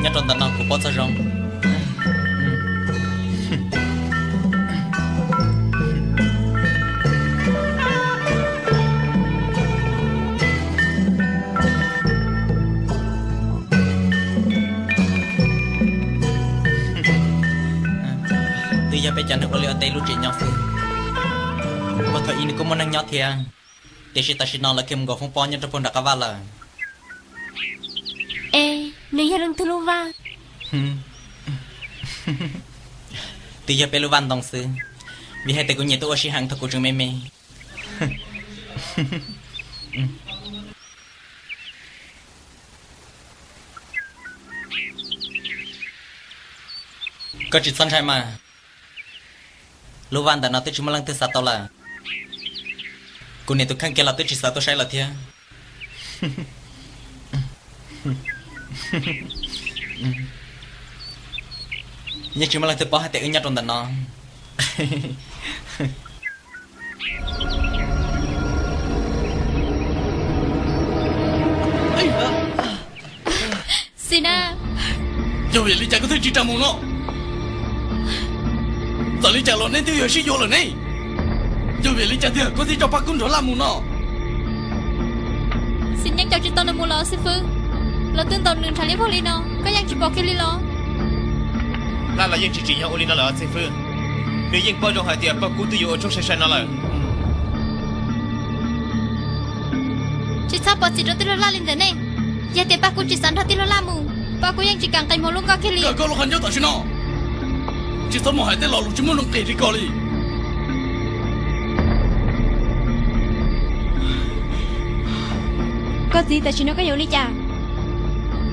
Nyob rau ntawm no kuv paub txog zoo. Twb yog peb cov neeg ua liaj ua teb lub tsev nyob xwb. Puag thaum ub nws kuj muaj neeg nyob thiab, tiam sis tam sim no lawv khiav mus nkaum foob pob nyob rau puag nram qab vaj lawm. Es nws yog leej twg lub vaj? Twb yog peb lub vaj ntoo xwb, vim hais tias kuv nyiam tuaj ua si heev thaum kuv tseem me me. Koj tsis txhob ntshai mas, lub vaj ntawm no twb tsis muaj leej twg xav tau lawm. Kuv niam tus kheej kiag los twb tsis xav tuaj saib lawm thiab. Yeej tsis muaj leej twg paub hais tias wb nyob rau ntawm no. Xi na, yog vim li cas koj thiaj tsis ras mus no? Txawm li cas los neb twb yog sib yuav lawm ne. Yog vim li cas tiag koj thiaj tso Paj Kub nrog Laj mus no? Xi na, yeej coj tsis tau nws mus los xib fwb. Lawv twb ntaus nws nrhad liab vog li no, koj yeej tsis pom kiag li los? Laj los yeej tsis tsim nyog ua li no lawm xib fwb. Nws yeej paub zoo hais tias Paj Kub twb yuav ua tshoob sai sai no lawm. Tsis txhob pov txim rau tij laug Laj li ntawm nej. Yog tias Paj Kub tsis xav nrog tij laug Laj mus, Paj Kub yeej tsis kam nqis mus ua lub nkoj kiag li. Kawg koj lub qhov ncauj tam sim no, tsis txhob mus hais tej lo lus tsis muaj nuj nqis li ko li. Koj txiv, tam sim no koj yuav ua li cas?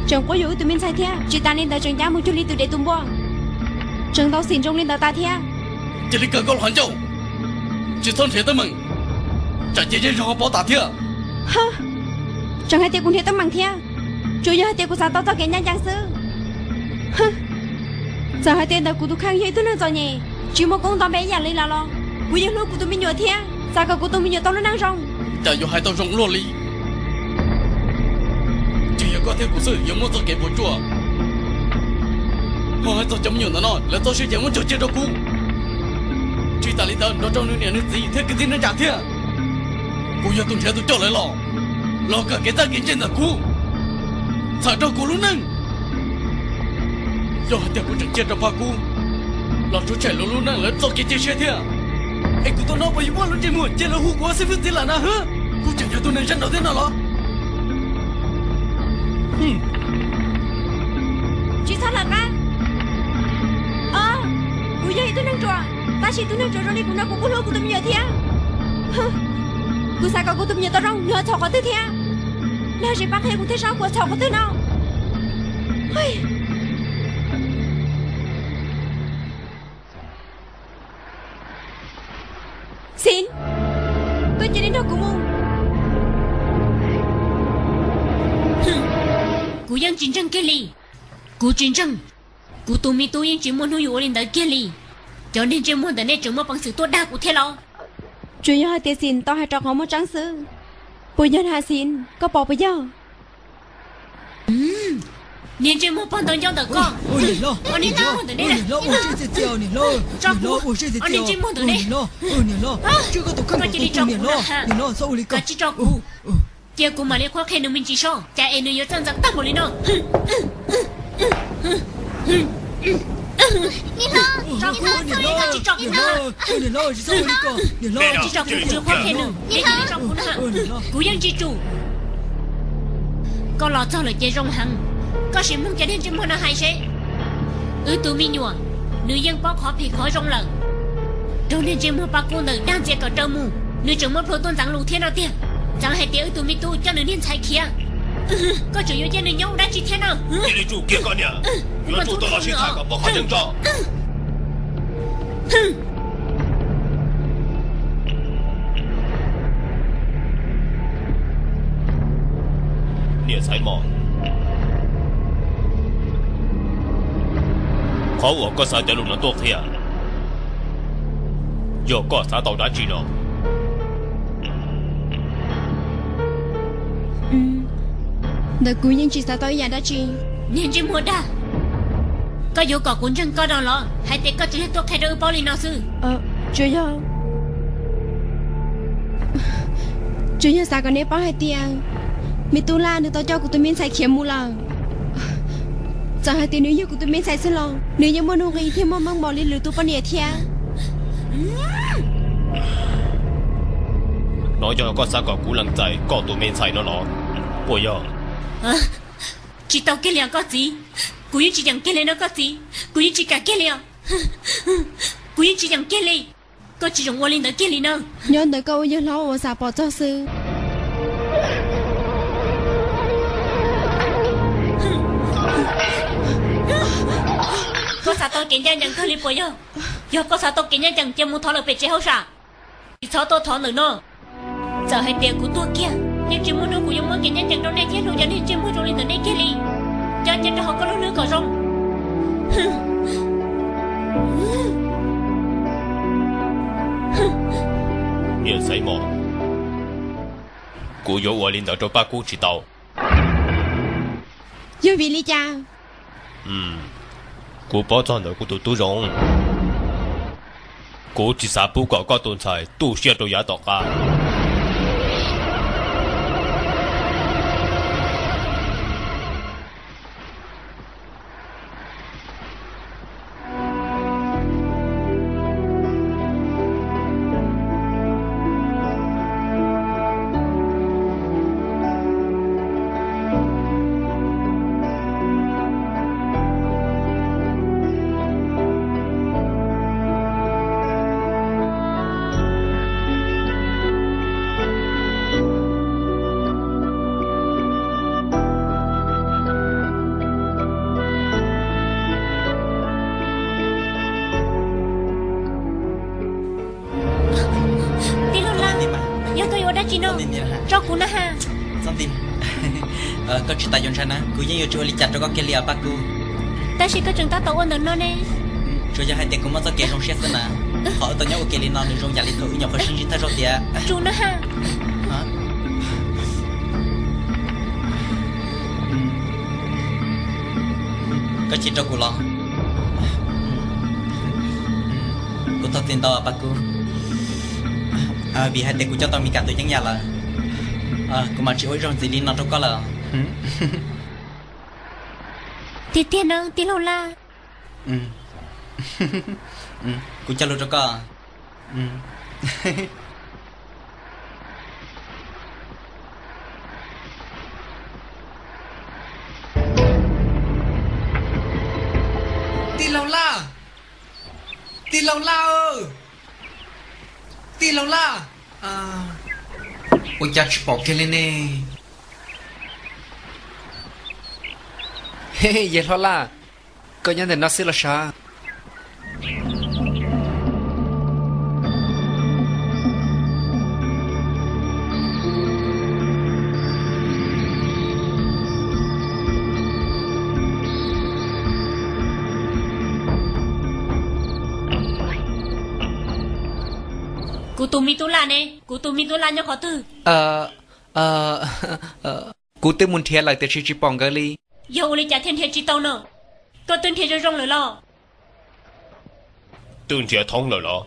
Tseem quab yuam wb tus me ntxhais thiab, tsis tas li ntawd tseem cab mus cuag li tus dev tus npua, tseem ntau xim ntsoov li ntawd tas thiab. Cia li kawg koj lub qhov ncauj, tsis txhob nrhiav teeb meem, tsam cia zej zog ho paub tas thiab. Tseem hais tias kuv nrhiav teeb meem thiab, tsuas yog hais tias kuv xav tau txoj kev ncaj ncees xwb. Txawm hais tias ntawm kuv tus kheej yog ib tug neeg txom nyem, tsis muaj koob nto npe ib yam li lawv los, kuv yeej hlub kuv tus me nyuam thiab xav kom kuv tus me nyuam tau lub neej zoo. Cas yuav hais tau zoo luaj li? Tsuas yog koj thiab kuv xwb yuav muaj txoj kev puas tsuaj. Ho hais txog cov me nyuam ntawm no, lawv txoj sia ces muab cog cia rau kuv. Tsis tas li ntawd nrog rau nws niam nws txiv thiab kwv tij neej tsa thiab. Kuv yog tus nrhiav tus coj lawv los, los kawm kev txawj kev ntse ntawm kuv, txhawm rau kuv lub neej. Yog hais tias kuv tseem cia rau Paj Kub los tsuas tshaim luag lub neej lawv txoj kev cia siab thiab. Es kuv tuaj no puas yuav muaj lub ntsej muag cia lawv hu kuv ua xib fwb txiv lawm na? Kuv tseem yog tus neeg zaj nraud thiab no los? Tsis txhob lawv qab. Kuv yog ib tug neeg ruam, tab sis tus neeg ruam zoo li kuv no kuv kuj hlub kuv tus me nyuam thiab. Kuv xav kom kuv tus me nyuam tau zoo, nws ho txhaum qhov twg thiab? Nws ho tsis pab qhia kuv thiab saib kuv txhaum qhov twg no. Xis, koj cia li nrog kuv mus. Kuv yeej tsis ntseeg kiag li. Kuv tsis ntseeg. Kuv tus me tub yeej tsis muaj hnub yuav ua li ntawd kiag li. Cov niag ntsej muag ntawm nej tseem muaj peev xwm tuaj dag kuv thiab los? Tsuas yog hais tias Xis tau hais rau qhov muaj tseeb xwb. Puas yog na Xis, koj pom puas yog? Niag ntsej muag pog ntau ncauj ntawm koj. Niam hlob, niam hlob, ua siab txias txias niam hlob, niam hlob, ua siab txias txias niam hlob, niam hlob, tswj koj tus kheej kom tus tug niam hlob, niam hlob txhob ua li ko. Cia kuv mam li qhuab qhia nws me ntsis soj cas es nws yuav txawj ntxeev tag npaum li no. Niam hlob, niam hlob, tsis tso kuv na. Niam hlob, tsis txhob ua li ko niam hlob. Tsis tso kuv, kuv qhuab qhia nws, nej cia li tso kuv na. Kuv yeej tsis tsum. Koj los txog lawm ces zoo heev. Koj sim mloog cov niag ntsej muag no hais seb. Wb tus me nyuam, nws yeej paub qhov phem qhov zoo lawm. Raug niag ntsej muag Paj Kub ntawd dag ntxias kom raws mus, nws tseem muab plhuav tuaj ntxeev lus thiab no tiag. Txawm hais tias wb tus me tub coj nws niag ntxhais khiav, koj tseem yuav cia nws nyob ua dab tsi thiab na? Cia li tsum kiag koj niam, yuav tsum tuaj los sib tham kom pom qhov tseeb tso. Niam Xaiv Mos, qhov uas koj xa cov lus no tuaj qhia, yog koj xav tau dab tsi no? Ntawm kuv yeej tsis xav tau ib yam dab tsi. Niag ntsej muag dag, koj yuav kom kuv ntseeg koj no los hais tias koj tsis yog tuaj qhia rau wb paub li no xwb? Tsuas yog, tsuas yog xav kom neb paub hais tias Me Tub Laj nws tau coj kuv tus me ntxhais khiav mus lawm. Txawm hais tias nws yog kuv tus me ntxhais xwb los nws yeej muaj nuj nqis thiab muaj meej mom li lwm tus poj niam thiab. No yog koj xav kom kuv lees txais koj tus me ntxhais no los puas yog? Tsis tau kiag li os koj txiv. Kuv yeej tsis yeem kiag li no koj txiv. Kuv yeej tsis kam kiag li os. Kuv yeej tsis yeem kiag li. Koj tsis zoo ua li ntawd kiag li na. Nyob ntawm koj ua yawg hlob uas xav pom txog xwb. Koj xav tau kev ncaj ncees kawg li puas yog? Yog koj xav tau kev ncaj ncees ces mus thov lawm pem tsev hauj sam. Tsis txhob tuaj thov ntawm no. Txawm hais tias kuv tuag kiag yeej tsis muaj hnub kuv yuav muab kev ncaj ncees rau nej thiab hlub cov niag ntsej muag zoo li ntawm nej kiag li. Coj cia rau hauv koj lub hlwb kom zoo. Niam Xaiv Mos, kuv yuav ua li ntawd rau Paj Kub tsis tau. Yog vim li cas? Kuv paub txog ntawm kuv tus tub zoo. Kuv tsis xav pub kom koj tus ntxhais tu siab rau yav tom qab. Tij laug Laj, yog koj yuav ua dab tsi no, tso kuv na ha. Koj tsis tas yuav ntshai na, kuv yeej yuav tsis ua li cas rau koj kiag li os Paj Kub. Tab sis koj tseem tab tom ua ntawm no ne. Tsuas yog hais tias kuv muaj txoj kev zoo siab xwb na. Qhov wb tau nyob ua ke li no nws zoo yam li thaum wb nyuam qhuav sib ntsib thawj zaug tiag. Tso na ha. Koj chim rau kuv los? Kuv thov txim ntau Paj Kub, vim hais tias kuv coj tau Mis Kas tus yeeb yam lawm. Kuv mam tsis ua ib zaug ntxiv li no rau koj lawm. Tiag tiag na tij laug Laj? Kuv cog lus rau koj. Tij laug Laj, tij laug Laj, tij laug Laj. Ua cas tsis pom kiag li ne? Yawg hlob Laj, koj nyob ntawm no xwb los sav? Kuv tus me tub Laj ne? Kuv tus me tub Laj nyob qhov twg? Kuv twb mus nrhiav lawm tiam sis tsis pom nkawd li. Yog ua li cas thiaj nrhiav tsis tau no? Koj twb nrhiav zoo zoo lawm los? Twb nrhiav thoob lawm los?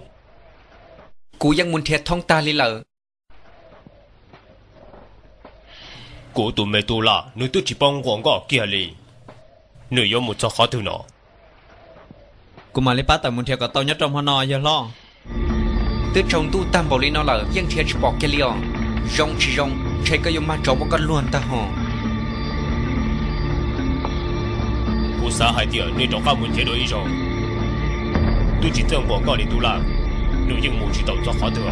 Kuv yeej mus nrhiav thoob tag li lawm. Kuv tus me tub Laj nws twb tsis paub nquag nkoj kiag li. Nws yuav mus txog qhov twg no? Kuv mam li pab tawm mus nrhiav kom tau nyob rau hmo no yawg hlob. Twb tsaus ntuj tag npaum li no lawm yeej nrhiav tsis pom kiag li os. Zoo tsis zoo, ntshe koj yuav mag tsov muab koj luag ntag hos. Kuv xav hais tias nej rov qab mus nrhiav dua ib zaug. Twb tsis txawj nquag nkoj li tub Laj, nws yeej mus tsis tau txog qhov twg.